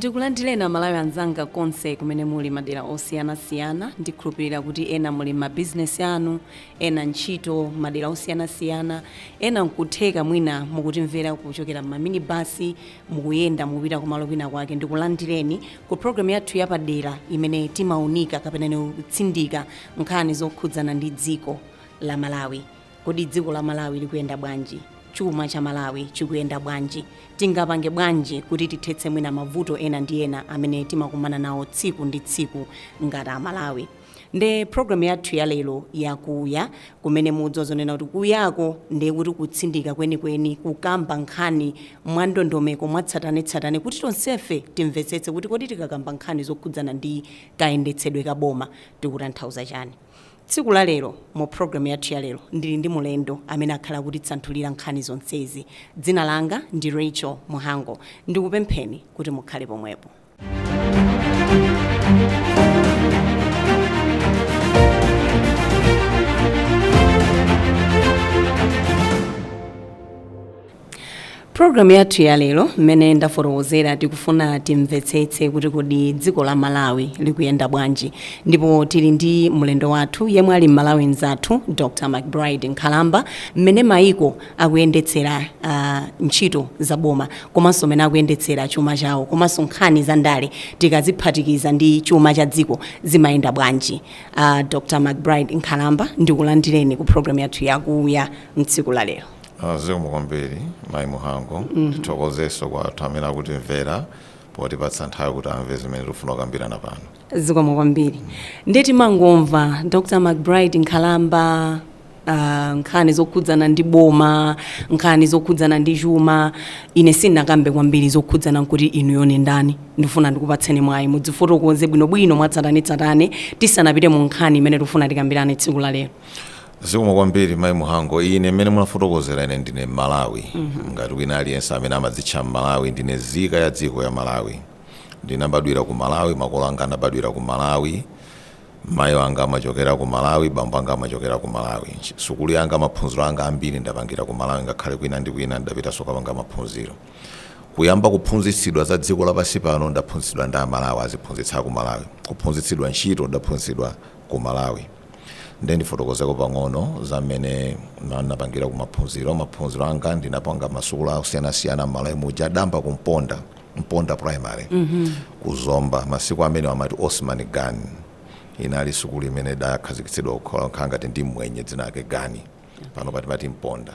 Ndikulandireni Amalawi anzanga konse kumene muli madera osiyanasiyana. Ndikhulupirira kuti ena muli m'mabizinesi anu, ena ntchito madera osiyanasiyana, ena nkutheka mwina mukutimvera kuchokera m'maminibasi, mukuyenda mukupita kumalo kwina kwake. Ndikulandireni ku programu yathu yapadera imene timaunika kapena kutsindika nkhani zokhudzana ndi dziko la Malawi. Kodi dziko la Malawi likuyenda bwanji? Chuma cha Malawi chikuyenda bwanji? Tingapange bwanji kuti tithetse mwina mavuto ena ndi ena amene timakumana nawo tsiku ndi tsiku ngati Amalawi? Nde programu yathu ya lero yakuya, kumene mudzozonena kuti kuyako ndiye kuti kutsindika kwenikweni, kukamba nkhani mwandondomeko, mwatsatanetsatane, kuti tonsefe timvetsetse kuti kodi tikakamba nkhani zokhudzana ndi kayendetsedwe ka boma tikutanthauza chani. Tsiku la lero, mu programu yathu ya lero, ndili ndi mulendo amene akhala kutitsanthulira nkhani zonsezi. Dzina langa ndi Rachel Muhango. Ndikupempheni kuti mukhale pomwepo. Programu yathu ya lero, mmene ndafotokozera, tikufuna timvetsetse kuti kodi dziko la Malawi likuyenda bwanji, ndipo tili ndi mlendo wathu yemwe ali Mmalawi mzathu, Dr McBride Nkhalamba, mmene maiko akuyendetsera ntchito za boma, komanso mmene akuyendetsera chuma chawo, komanso nkhani za ndale tikaziphatikiza ndi chuma cha dziko zimayenda bwanji. Dr McBride Nkhalamba, ndikulandireni ku programu yathu yakuya mtsiku la lero. Zikomo kwambiri, Mayi Muhango. Tithokozenso kwa anthu amene akutimvera potipatsa nthawi kuti amve zimene tikufuna kukambirana pano. Zikomo kwambiri. Ndeti mangomva Dr McBride Nkhalamba, nkhani zokhudzana ndi boma, nkhani zokhudzana ndi chuma. Ine sindinakambe kwambiri zokhudzana nkuti inuyo ni ndani. Ndifuna ndikupatseni mwayi mudzifotokoze bwinobwino mwatsatanetsatane tisanapite mu nkhani imene tikufuna tikambirane tsiku la lero. Zikomo kwambiri, Mayi Muhango. Ine, mmene munafotokozera, ine ndine Mmalawi ngati wina aliyense amene amadzitcha Mmalawi. Ndine nzika ya dziko ya Malawi. Ndinabadwira ku Malawi, makolo anga anabadwira ku Malawi, mayi anga amachokera ku Malawi, bambo anga amachokera ku Malawi. Sukulu yanga, maphunziro anga ambiri ndapangira ku Malawi, ngakhale kwina ndi kwina ndapitanso kapanga maphunziro. Kuyamba kuphunzitsidwa za dziko lapansi pano ndaphunzitsidwa ndi Amalawi, aziphunzitsa ku Malawi. Kuphunzitsidwa ntchito ndaphunzitsidwa ku Malawi. Ndiye ndifotokozeko pang'ono za mmene napangira ku maphunziro. Maphunziro anga ndinapanga masukulu osiyanasiyana m'Malawi muja. Damba ku Mponda, Mponda Primary, ku Zomba. Masiku amene amati Osman Gani, inali sukulu imene idakhazikitsidwa kukhala ngati ndi mwenye dzina lake Gani, pano patimati Mponda.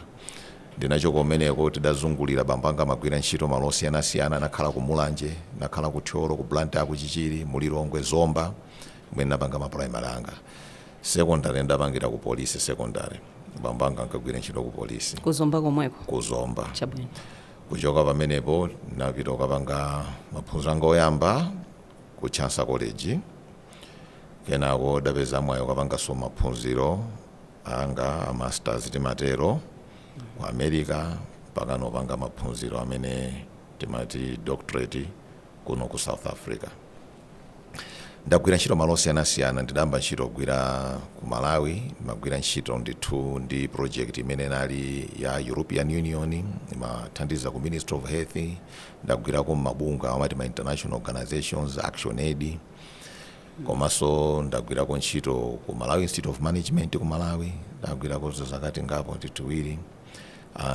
Ndinachoka kumeneko, tidazungulira. Bambo anga amagwira ntchito malo osiyanasiyana. Nakhala ku Mulanje, nakhala ku Thyolo, ku Blantyre, ku Chichiri, Mulilongwe, Zomba, kumene napanga ma primary anga. Secondary ndapangira ku Polisi Secondary. Bambo anga ankagwira ntchito ku polisi. Kuzomba komweko? Kuzomba. Chabwino. Kuchoka pamenepo napita kukapanga maphunziro anga oyamba ku Chancellor College. Kenako dapeza mwayi kukapanganso maphunziro anga a masters timatero ku America, mpaka nopanga maphunziro amene timati doctorate kuno ku South Africa. Ndagwira ntchito malo osiyanasiyana. Ndidayamba ntchito kugwira ku Malawi, ndimagwira ntchito ndithu ndi project imene inali ya European Union, imathandiza ku Ministry of Health. Ndagwirako mmabungwe amati ma international organizations, Action Aid, komanso ndagwirako ntchito ku Malawi Institute of Management ku Malawi. Ndagwirako zakati ngapo tiwiri.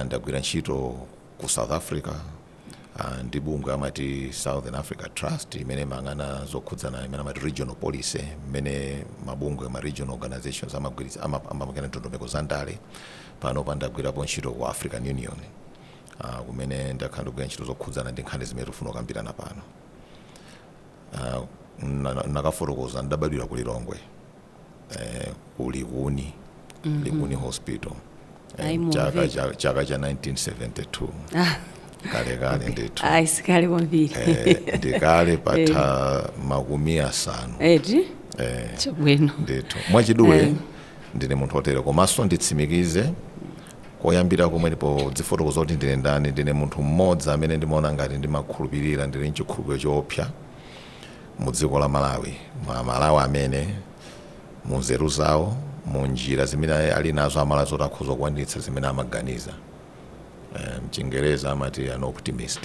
Ndagwira ntchito ku South Africa ndi bungwe amati Southern Africa Trust, imene imang'ana zokhudzana imene amati regional policy, mmene mabungwe, ma regional organizations amagwira ndondomeko za ndale. Panopa ndagwirapo ntchito ku African Union, kumene ndakhala ndikugwira ntchito zokhudzana ndi nkhani zimene tikufuna kukambirana pano. Nakafotokoza, ndabadwira ku Lilongwe, ku Likuni, Likuni Hospital, Ayi, chaka mumveka. chaka cha 1972, kalekale ndithu. Ayi, sikale kwambiri. Ndikale, patha 50. Eti? Eh. Chabwino. Ndithu, mwachidule ndine munthu otere. Komanso nditsimikize koyambira komwe ndipo dzifotokoza kuti ndine ndani. Ndine munthu mmodzi amene ndimaona ngati ndimakhulupirira, ndili mchikhulupiriro choopsa mu dziko la Malawi, mwa Malawi amene mu nzeru zawo, mu njira zimene ali nazo Amalawi zoti akhoza kukwaniritsa zimene amaganiza. Mchingereza amati an optimist.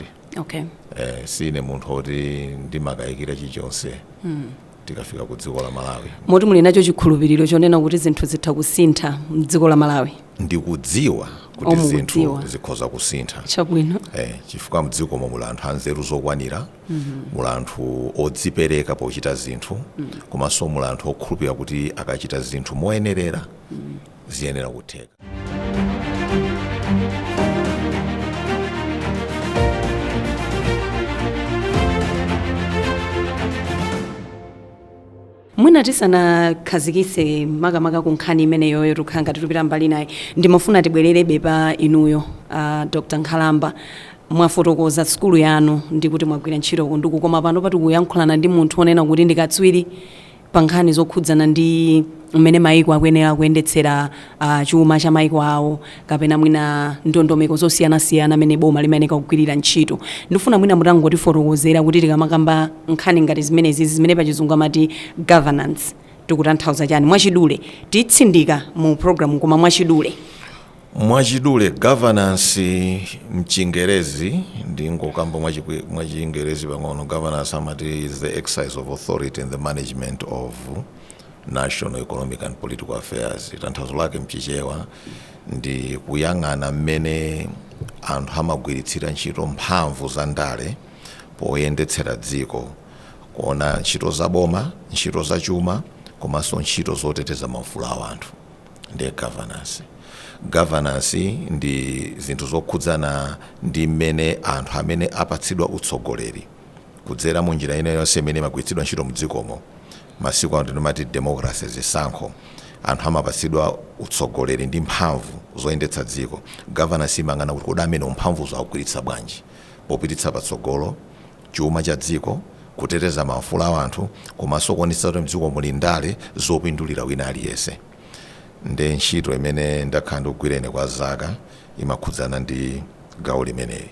Sine munthu oti ndimakayikira chilichonse tikafika ku dziko la Malawi. Moti muli nacho chikhulupiriro chonena kuti zinthu zitha kusintha mdziko la Malawi? Ndikudziwa kuti Mukudziwa. zinthu zikhoza kusintha. Chifukwa mdzikomo muli anthu anzeru zokwanira, muli anthu odzipereka pochita zinthu, komanso muli anthu okhulupirira kuti akachita zinthu moyenerera ziyenera kutheka. Mwina tisanakhazikitse makamaka ku nkhani imeneyoyo, tikukhala ngati tipita mbali naye, ndimafuna tibwererebe pa inuyo, Dr Nkhalamba. Mwafotokoza sukulu yanu ndi kuti mwagwira ntchito kunduku, koma pano patikuyankhulana ndi munthu onena kuti ndi katswiri pa nkhani zokhudzana ndi mmene maiko akuyenera kuyendetsera chuma cha maiko awo, kapena mwina ndondomeko zosiyanasiyana amene boma limayenera kugwirira ntchito. Ndifuna mwina mutangotifotokozera kuti tikamakamba nkhani ngati zimenezi, zimene pachizungu amati governance, tikutanthauza chani mwachidule? Titsindika mu program, koma mwachidule. Mwachidule, governance mchingerezi, ndingokamba mwachingerezi pang'ono, governance amati is the exercise of authority in the management of national economic and political affairs. Tanthauzo lake mchichewa ndi kuyang'ana mmene anthu amagwiritsira ntchito mphamvu za ndale poyendetsera dziko, kuona ntchito za boma, ntchito za chuma, komanso ntchito zoteteza maufulu a anthu. Ndiye governance. Governance ndi zinthu zokhudzana ndi mmene anthu amene apatsidwa utsogoleri kudzera mu njira ina yonse imene imagwiritsidwa ntchito mdzikomo. Masiku ano timati democracy, zisankho, anthu amapatsidwa utsogoleri ndi mphamvu zoyendetsa dziko. Governance imayang'ana kuti kodi amene mphamvuzo akugwiritsa bwanji popititsa patsogolo chuma cha dziko, kuteteza maufulu a anthu, komanso kuonetsa kuti mdziko muli ndale zopindulira wina aliyense. Nde ntchito imene ndakhala ndikugwira ine kwa zaka imakhudzana ndi gawo limeneli,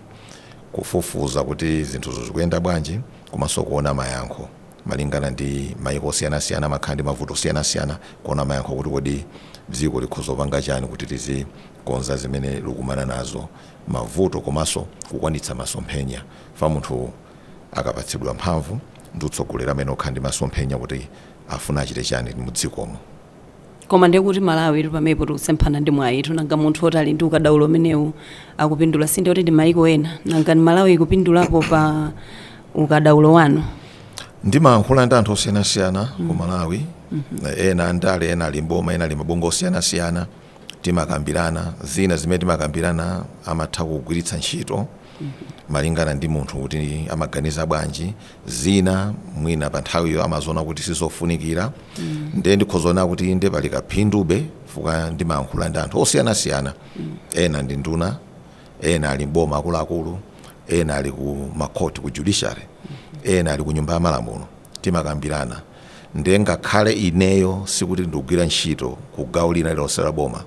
kufufuza kuti zinthuzo zikuyenda bwanji, komanso kuona mayankho malingana ndi mayiko osiyanasiyana amakhala ndi mavuto osiyanasiyana, kuona mayankho kuti kodi dziko likhoza kupanga chani kuti lizikonza zimene likumana nazo mavuto, komanso kukwanitsa masomphenya. Fa munthu akapatsidwa mphamvu ndi utsogoleri, amene okhala ndi masomphenya kuti afuna achite chani mudzikomo. Koma ndiye kuti Malawi ili pamenepo tikusemphana ndi mwayi. Nanga munthu oti ali ndi ukadaulo umenewu akupindula, sinde kuti ndi mayiko ena? Nanga ni Malawi ikupindulapo pa ukadaulo wanu? Ndimayankhula ndi anthu osiyanasiyana ku Malawi, ena andale, ena ali mboma, ena ali mabungwe osiyanasiyana. Timakambirana zina zimene timakambirana, amatha kugwiritsa ntchito malingana ndi munthu kuti amaganiza bwanji. Zina mwina pa nthawiyo amaziona kuti sizofunikira. Ndiye ndikhozaona kuti inde, pali kaphindube, fuka ndimayankhula ndi anthu osiyanasiyana. Ena ndi nduna, ena ali mboma akuluakulu, ena ali ku makhoti, ku judiciary, ena ali ku nyumba ya malamulo. Timakambirana. Ndiye ngakhale ineyo sikuti ndikugwira ntchito ku gawo lina lilonse la boma,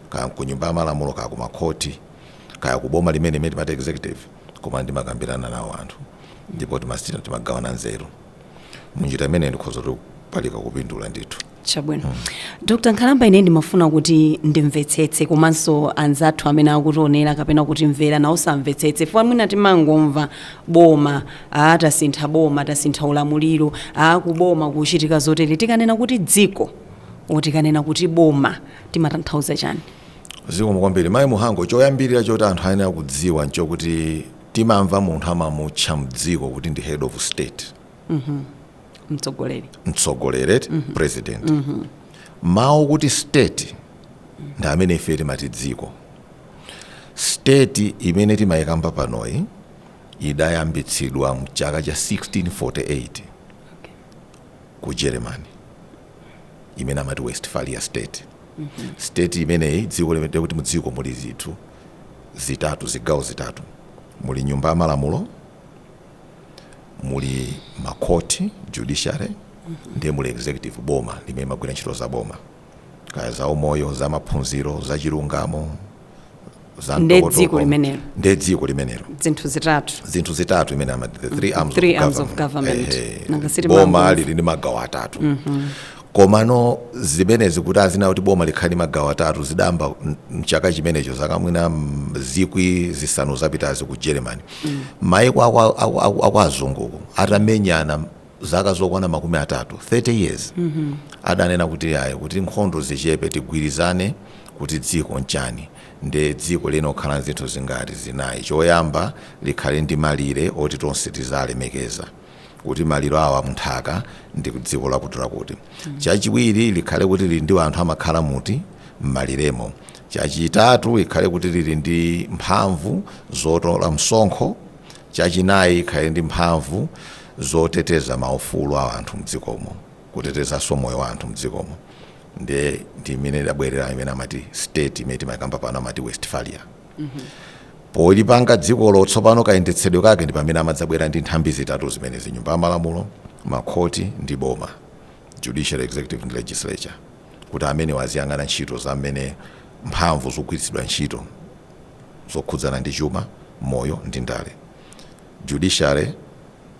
kaya ku nyumba ya malamulo, kaya ku makhoti, kaya ku boma limene imene timati executive, koma ndimakambirana nawo anthu ndipo timagawana nzeru. Munjira imene ndikhoza kuti palika kupindula ndithu. Chabwino. Dr Nkhalamba, ine ndimafuna kuti ndimvetsetse, komanso anzathu amene akutionera kapena kutimvera nawo samvetsetse, funa mwina timangomva boma, tasintha boma, tasintha ulamuliro, kuboma kuchitika zotere. Tikanena kuti dziko, tikanena kuti boma, timatanthauza chani? Zikomo kwambiri, mayi Muhango. Choyambirira choti anthu ayenera kudziwa nchokuti timamva munthu amamutcha mdziko kuti ndi head of state. Mtsogoleri. Mtsogoleri, president. Mawu kuti state ndi amene ife timati dziko. State imene timayikamba panoyi idayambitsidwa mchaka cha 1648 ku Germany, imene amati Westphalia State. State imeneyi, dziko limene kuti mudziko muli zinthu zitatu, zigawo zitatu: muli nyumba ya malamulo, muli makhoti, judiciary, ndiye muli executive, boma limene magwira ntchito za boma, kaya za umoyo, za maphunziro, za chilungamo, za Nde mtokotoko. Dziko limenelo. Nde dziko limenelo. Zinthu zitatu. Zinthu zitatu imene amati the three arms Three of arms of government. government. Ehe. Nanga siti Boma mangomva. lili ndi magawo atatu. Komano zimenezi kuti azina kuti boma likhale magawo atatu zidamba mchaka chimenecho, zaka mwina 5,000 zapitazi ku Germany. Maiko aku azunguku atamenyana zaka zokwana 30, 30 years, adanena kuti ayi, kuti nkhondo zichepe, tigwirizane kuti dziko nchani. Nde dziko lino kukhala zinthu zingati? Zinayi. Choyamba, likhale ndi malire oti tonse tizalemekeza, kuti malire awa munthaka ndi dziko lakuti lakuti. Chachiwiri, likhale kuti lili ndi anthu amakhala muti m'maliremo. Chachitatu, likhale kuti lili ndi mphamvu zotola msonkho. Chachinayi, ikhale ndi mphamvu zoteteza maufulu a anthu mdzikomo, kutetezanso moyo wa anthu mdzikomo. Ndiye ndi imene idabwerera imene amati state imene timayikamba pano, amati Westphalia. Polipanga dzikolo tsopano, kayendetsedwe kake ndi pamene amadzabwera ndi nthambi zitatu zimenezi: nyumba ya malamulo, makhoti ndi boma, judicial, executive and legislature, kuti amene waziyang'ana ntchito za mmene mphamvu zogwiritsidwa ntchito zokhudzana ndi chuma, moyo ndi ndale. Judiciary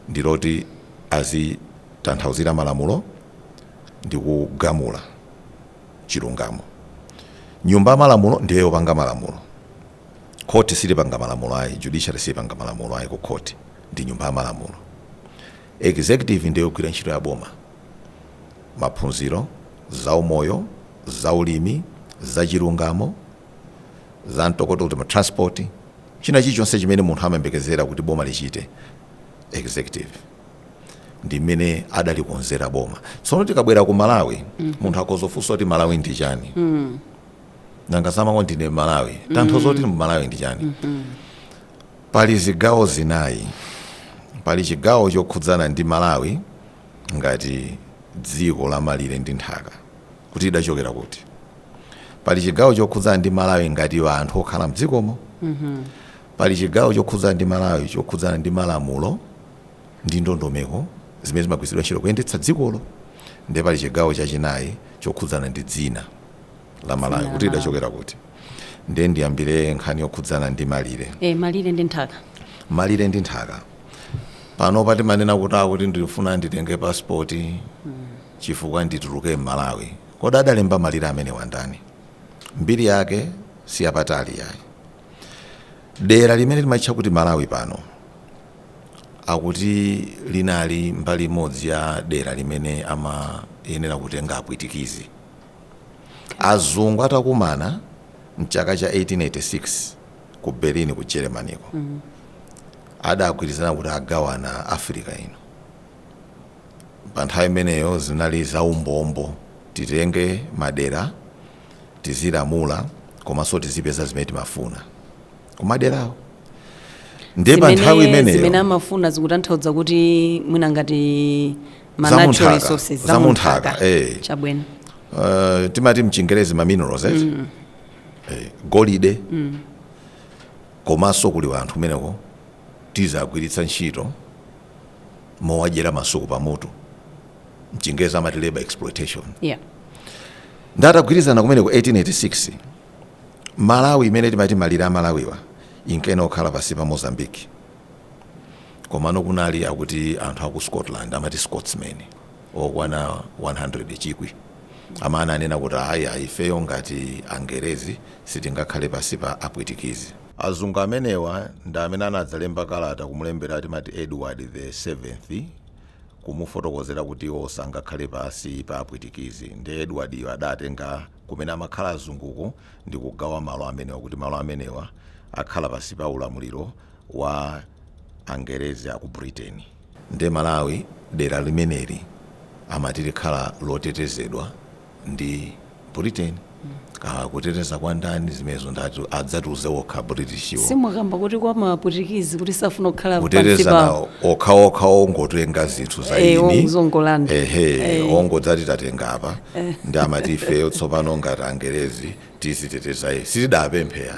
ndiloti azitanthauzira malamulo ndi kugamula chilungamo. Nyumba ya malamulo ndiye yopanga malamulo. Khoti silipanga malamulo ayi, judiciary silipanga malamulo ayi, ku khoti ndi nyumba ya malamulo. Executive ndiye yogwira ntchito ya boma, maphunziro, zaumoyo, zaulimi, zachilungamo, za mtokoto, kuti transport, china chilichonse chimene munthu amayembekezera kuti boma lichite, executive. Ndi mmene adalikonzera boma. Tsono tikabwera ku Malawi, munthu akhozofunsa kuti Malawi ndi chani? Nanga samako ndine Malawi, tanthauzo kuti Malawi ndi chani? Pali zigawo zinayi. Pali chigawo chokhudzana ndi Malawi ngati dziko la malire ndi nthaka, kuti idachokera kuti. Pali chigawo chokhudzana ndi Malawi ngati anthu okhala mdzikomo. Pali chigawo chokhudzana ndi Malawi chokhudzana ndi malamulo ndi ndondomeko zimene zimagwiritsidwa ntchito kuyendetsa dzikolo. Ndiye pali chigawo chachinayi chokhudzana ndi dzina la Malawi, Dzina la kuti Malawi. idachokera kuti. Ndiye ndiyambire nkhani yokhudzana ndi malire. Malire ndi nthaka. Malire ndi nthaka. Pano timanena kuti akuti ndifuna nditenge passport chifukwa ndituluke m'Malawi. Kodi adalemba malire amene wandani? Mbiri yake siyapatali yayi. Dera limene limatcha kuti Malawi pano, akuti linali mbali imodzi ya dera limene amayenera kutenga Apwitikizi. Azungu atakumana mchaka cha 1886 ku Berlin, ku Germanyko, adagwirizana kuti agawana Africa ino. Pa nthawi imeneyo zinali zaumbombo, titenge madera, tizilamula, komanso tizipeza zimene timafuna kumaderawo. Ndiye pa nthawi Zimene imeneyo amafuna zikutanthauza kuti mwina ngati ma Za natural munthaka, resources. Za munthaka, eh. Chabwino. Timati mchingerezi ma minerals, eh? Golide, komanso kuli anthu kumeneko tizagwiritsa ntchito mowadyera masuku pamutu, mchingerezi amati labor exploitation. Ndatagwirizana kumeneko 1886, Malawi imene timati malire a Malawiwa inkena okhala pasi pa Mozambique. Komano kunali akuti anthu aku Scotland, amati Scotsmen, okwana 100 chikwi, amene anena kuti aya, ifeyo ngati Angerezi sitingakhale pasi pa Apwitikizi. Azungu amenewa ndi amene anadzalemba kalata kumulembera timati Edward the Seventh, kumufotokozera kuti iwo sangakhale pasi pa Apwitikizi. Ndi Edward iyo adatenga kumene amakhala azunguko ndi kugawa malo amenewa, kuti malo amenewa akhala pasi pa ulamuliro wa Angerezi aku Britain. Nde Malawi dera limeneli amati likhala lotetezedwa ndi Britain. Ka kuteteza kwa ndani, zimenezo ndati adzatiuze okha Britishiwo. Simwakamba kuti kwa Mapwitikizi kuti safuna kukhala pansi Kuteteza pawo. Okhaokha ongotenga zinthu za ini. Zongolanda. Ehe, ongodzati tatenga apa, ndi amati ifeyo tsopano ngati Angerezi tiziteteza iye. Sitidapempheya.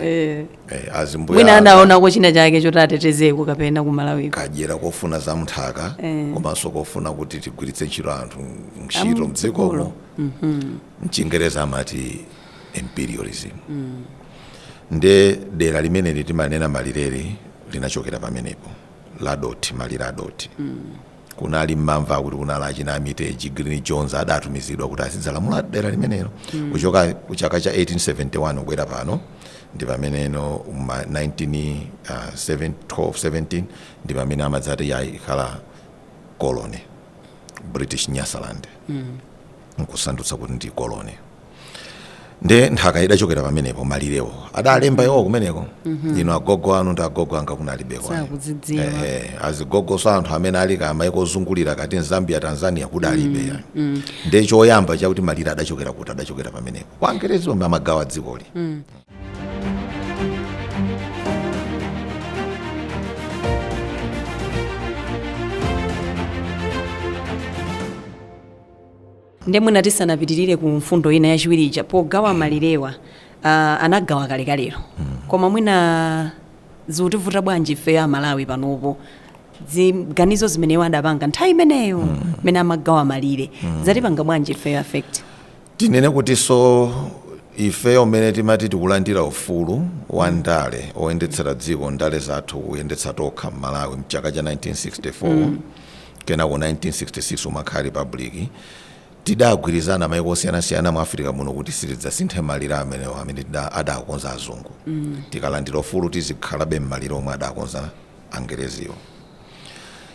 Azimbuya Mwina anaonako china chake choti atetezeko kapena ku Malawiko. Kadyera kofuna za mnthaka, komanso kofuna kuti tigwiritse ntchito anthu ntchito mdzikomo. Mchingereza amati imperialism. Nde dera limeneli timanena malireri linachokera pamenepo, la doti, malire adoti. Kunali mmamva kuti kunali achina Armitage, Green Jones adatumizidwa kuti azidzalamula dera limenelo. Kuchoka kuchaka cha 1871 kubwera pano, ndi pameneno ma 19 7, 12 17 ndi pamene amadzati yayi, ikhala colony, British Nyasaland, nkusandutsa kuti ndi colony. Nde nthaka idachokera pamenepo. Malirewo adalemba iwo kumeneko. Ino agogo anu ndi agogo anga kunalibeko ayi. Sakudzidziwa. Azigogoso anthu amene ali kamaiko ozungulira kati Zambia, Tanzania, kudalibe ya. Nde choyamba chakuti malire adachokera kuti, adachokera pamenepo kwa Angerezi omwe amagawa dzikoli. Nde mwina tisanapitirire ku mfundo ina yachiwiri ija, pogawa malirewa anagawa kalekalero, koma mwina zikutivuta bwanji ifeyo Amalawi panopo? Ziganizo zimenewo adapanga nthawi imeneyo mmene amagawa malire zatipanga bwanji ifeyo affect? Tinene kuti so ifeyo mmene timati tikulandira ufulu wa ndale oyendetsera dziko, ndale zathu kuyendetsa tokha m'Malawi mchaka cha 1964, kenako 1966 umakhala republic, tidagwirizana maiko osiyanasiyana mu Africa muno kuti sitidzasinthe malire amenewo amene adakonza azungu. Tikalandira ufulu tizikhalabe m'malire omwe adakonza Angereziwo.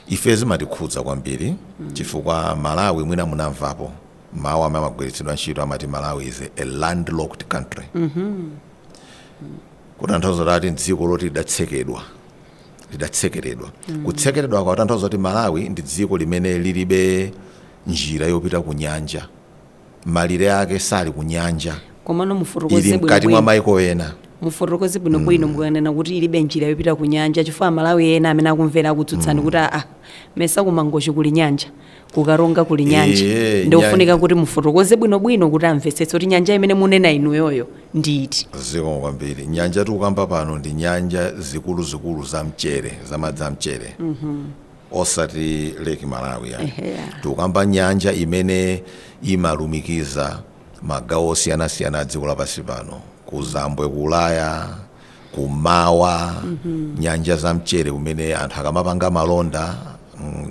Ife zimatikhudza kwambiri chifukwa Malawi, mwina munamvapo mawu amene amagwiritsidwa ntchito, amati Malawi is a landlocked country, kutanthauza kuti dziko loti lidatsekedwa, lidatsekeredwa. Kutsekeredwa kwatanthauza kuti Malawi ndi dziko limene lilibe njira yopita ku nyanja, malire ake sali ku nyanja. Komano mufotokoze ili mkati mwa bwinobwino. Maiko ena. Mufotokoze bwinobwino mukanena kuti ilibe njira yopita ku nyanja, chifukwa Amalawi ena amene akumvera akutsutsani kuti aa, mesa kuMangochi kuli nyanja, kuKaronga kuli nyanja? Iye, Ndiofunika kuti mufotokoze bwinobwino kuti amvetsetse kuti nyanja imene munena inuyoyo nditi. Zikomo kwambiri. Nyanja tikukamba pano ndi nyanja zikuluzikulu za mchere, zamadzi a mchere, osati Lake Malawi yani. Tikukamba nyanja imene imalumikiza magawo osiyanasiyana a dziko lapansi pano, ku Zambwe, ku Ulaya, kumawa, nyanja za mchere kumene anthu akamapanga malonda,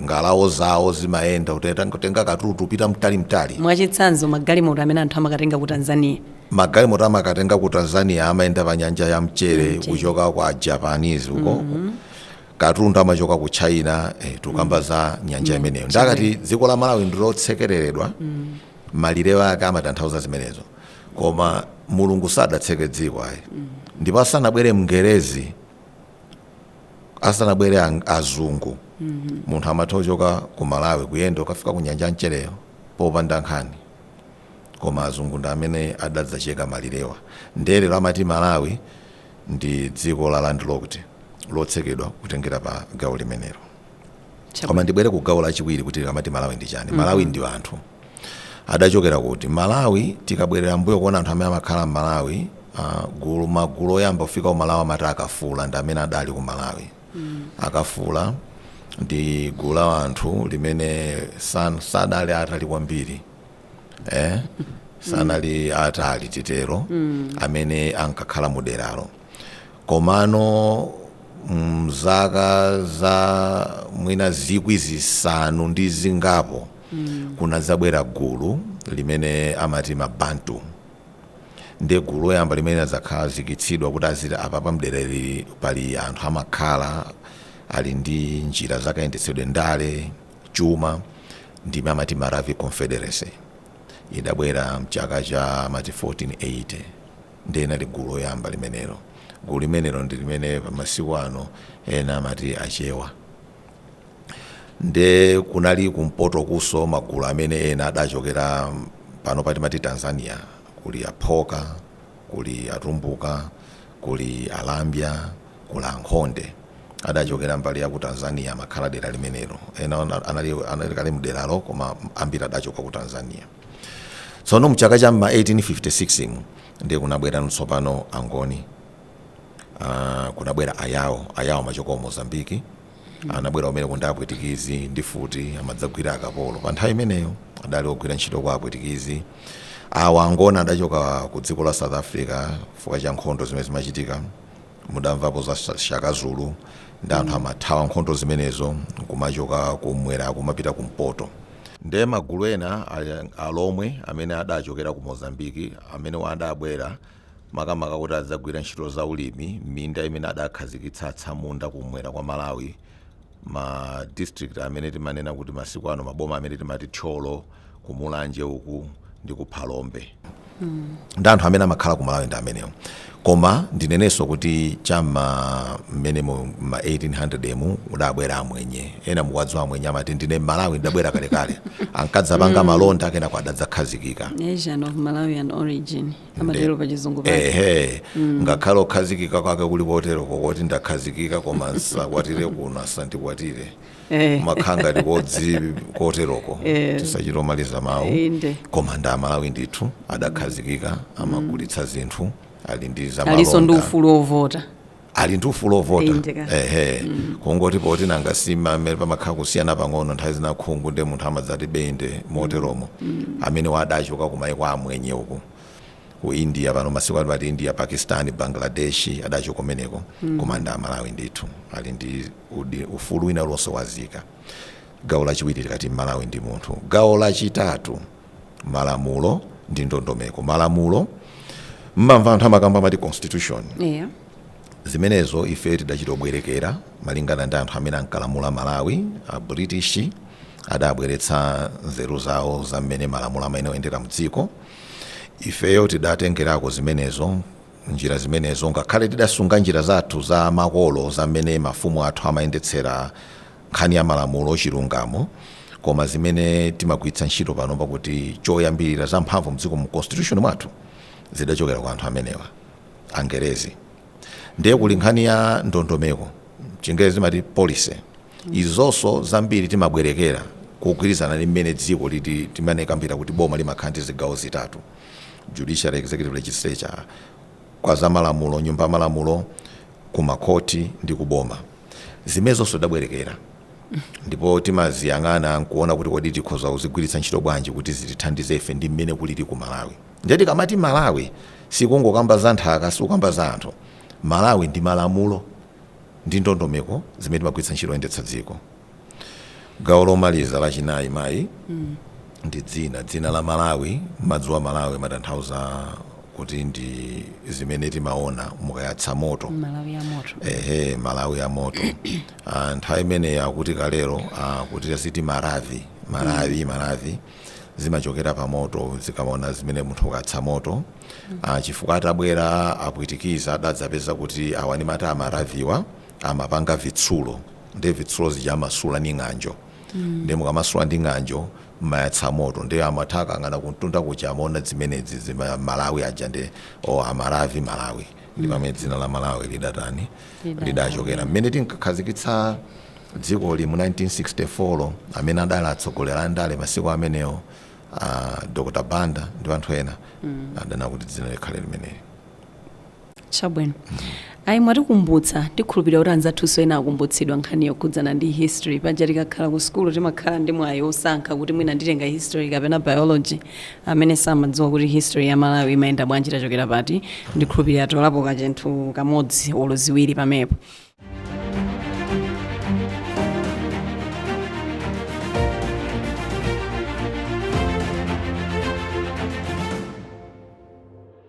ngalawo zawo zimayenda kutenga katundu kupita mtali mtali. Mwachitsanzo, magalimoto amene anthu amakatenga ku Tanzania. Magalimoto amakatenga ku Tanzania amayenda pa nyanja ya mchere. Mchere. Kuchoka kwa Japanese uko, katundu amachoka ku China. Tukamba za nyanja imeneyo. Ndakati dziko la Malawi ndilotsekereredwa, malire ake amatanthauza zimenezo. Koma Mulungu sadatseke dziko ayi, ndipo asanabwere Mngerezi, asanabwere azungu, munthu amatha kuchoka ku Malawi kuyenda ukafika ku nyanja mchereyo popanda nkhani. Koma azungu ndi amene adadzacheka malirewa. Ndelero amati Malawi ndi dziko la landlocked, lotsekedwa, kutengera pa gawo limenelo. Koma ndibwere ku gawo lachiwiri kuti amati Malawi ndi chani. Malawi ndi anthu. Adachokera kuti Malawi? Tikabwerera mbuyo kuona anthu amene amakhala m'Malawi, gulu, magulu oyamba kufika ku Malawi amati Akafula, ndi amene adali ku Malawi. Akafula ndi gulu la anthu limene sadali atali kwambiri, sanali atali titero, amene ankakhala mu deralo. Komano mzaka za mwina 5,000 ndi zingapo kunadzabwera gulu limene amati Mabantu. Ndiye gulu loyamba limene adzakhazikitsidwa kuti aziti apa pamdereri pali anthu amakhala, ali ndi njira zakayendetsedwe ndale, chuma, ndime amati Maravi Confederacy. Idabwera mchaka cha amati 1480. Ndiye inali gulu loyamba limenelo. Gulu limenelo ndi limene pamasiku ano ena amati Achewa. Nde kunali kumpoto kuso magulu amene ena adachokera pano pati mati Tanzania, kuli Aphoka, kuli Atumbuka, kuli Alambya, kuli Ankhonde, adachokera mbali ya ku Tanzania, amakhala dera limenelo. Ena anali kale mderalo, koma ambiri adachoka ku Tanzania. Tsono mchaka cha ma 1856 mu ndiye kunabwera tsopano Angoni, kunabwera Ayawo. Ayawo amachoka ku Mozambiki, anabwera kumene kundi Apwitikizi ndi futi, amadzagwira akapolo. Pa nthawi imeneyo adali ogwira ntchito kwa Apwitikizi. Awa Angoni adachoka ku dziko la South Africa chifukwa cha nkhondo zimene zimachitika. Mudamvapo za Shaka Zulu ndi anthu amathawa nkhondo zimenezo kumachoka kumwera kumapita kumpoto. Ndiye magulu ena alomwe amene adachokera ku Mozambiki, amene adabwera makamaka kuti adzagwira ntchito za ulimi minda imene adakhazikitsa atsamunda kumwera kwa Malawi, ma district amene timanena kuti masiku ano maboma amene timati Thyolo, kumulanje uku ndi kuphalombe. Ndi anthu amene amakhala ku Malawi ndi amenewo. Koma ndinenenso kuti cham'ma mmene mu ma 1800 emu udabwera amwenye ena. Mukuwadziwa amwenye, amati ndine Malawi, ndidabwera kalekale, ankadzapanga malonda, kenako adadzakhazikika. Asian of Malawian origin amatero pa Chizungu pake. Ehe, ngakhale okhazikika kwake kuli kotero kokoti ndakhazikika koma nsakwatire kuno, asandikwatire, makhala ngati kodzi koteroko, tisachita mawu. Koma ndi Amalawi ndithu, adakhazikika, amagulitsa zinthu, ali ndi Alinso ndi zamalonda. ufulu ovota. Ali ndi ufulu ovota. Inde ka. Ehe, kungoti poti nanga sima amene pamakhala kusiyana pang'ono, nthawi zina khungu, ndi munthu amadzati bende moteromo. Amene wadachoka kumayiko amwenye uku ku India, pano masiku ano pati India, Pakistan, Bangladesh, adachoka kumeneko. Koma ndi Amalawi ndithu, ali ndi ufulu wina uliwonse wazika. Gawo lachiwiri tikati Malawi ndi munthu. Gawo lachitatu, malamulo ndi ndondomeko. Malamulo, mmamva anthu amakamba amati constitution. Zimenezo ife tidachita obwerekera malingana ndi anthu amene ankalamula Malawi. A British adabweretsa nzeru zawo za mmene malamulo amene oyendera mdziko. Ifeyo tidatengerako zimenezo, njira zimenezo, ngakhale tidasunga njira zathu za makolo za mmene mafumu athu amayendetsera nkhani ya malamulo, chilungamo. Koma zimene timagwiritsa ntchito pano pakuti choyambirira zamphamvu mdziko mu constitution mwathu zidachokera kwa anthu amenewa, Angerezi. Ndiye kuli nkhani ya ndondomeko, Chingerezi timati policy. Izonso zambiri timabwerekera kugwirizana ndi mmene dziko liti. Timanekambira kuti boma limakhala ndi zigawo zitatu: judiciary, executive, legislature. Kwa zamalamulo, nyumba ya malamulo, kumakhoti ndi kuboma. Zimenezonso tidabwerekera ndipo timaziyang'ana nkuona kuti kodi tikhoza kuzigwiritsa ntchito bwanji kuti zitithandize ife ndi mmene kulili ku Malawi. Ndiye tikamati Malawi, sikungokamba za nthaka, sikukamba za anthu. Malawi ndi malamulo ndi ndondomeko zimene timagwiritsa ntchito kuyendetsa dziko. Gawo lomaliza lachinayi, mayi, ndi dzina, dzina la Malawi. Madzi wa Malawi matanthauza kuti ndi zimene timaona mukayatsa moto. Malawi ya moto. Ehe, Malawi ya moto. Nthawi imeneyi akuti kalero kuti aziti maravi, maravi, maravi zimachokera pa moto, zikamaona zimene munthu ukatsa moto. Chifukwa atabwera apwitikiza adadzapeza kuti awa ndi mati amaraviwa amapanga vitsulo, ndi vitsulo zija amasula ndi ng'anjo, ndi mukamasula ndi ng'anjo mmayatsa moto. Ndi amatha akang'ana kumtunda kuja amaona zimenezi zima Malawi aja, ndi o amaravi, Malawi. Ndi pamene dzina la Malawi lidatani? Lidachokera mmene tinkakhazikitsa dzikoli mu 1964, amene adali atsogoleri a ndale masiku amenewo, Dr Banda ndi anthu ena, adana kuti dzina likhale limeneli. Chabwino. Ayi, mwatikumbutsa. Ndikhulupirira kuti anzathunso ena akumbutsidwa nkhani yokhudzana ndi history. Paja tikakhala ku sukulu timakhala ndi mwayi osankha kuti mwina nditenga history kapena biology. Amene samadziwa kuti history ya Malawi imayenda bwanji, tachokera pati, ndikhulupirira tolapo kachinthu kamodzi olo ziwiri pamepo.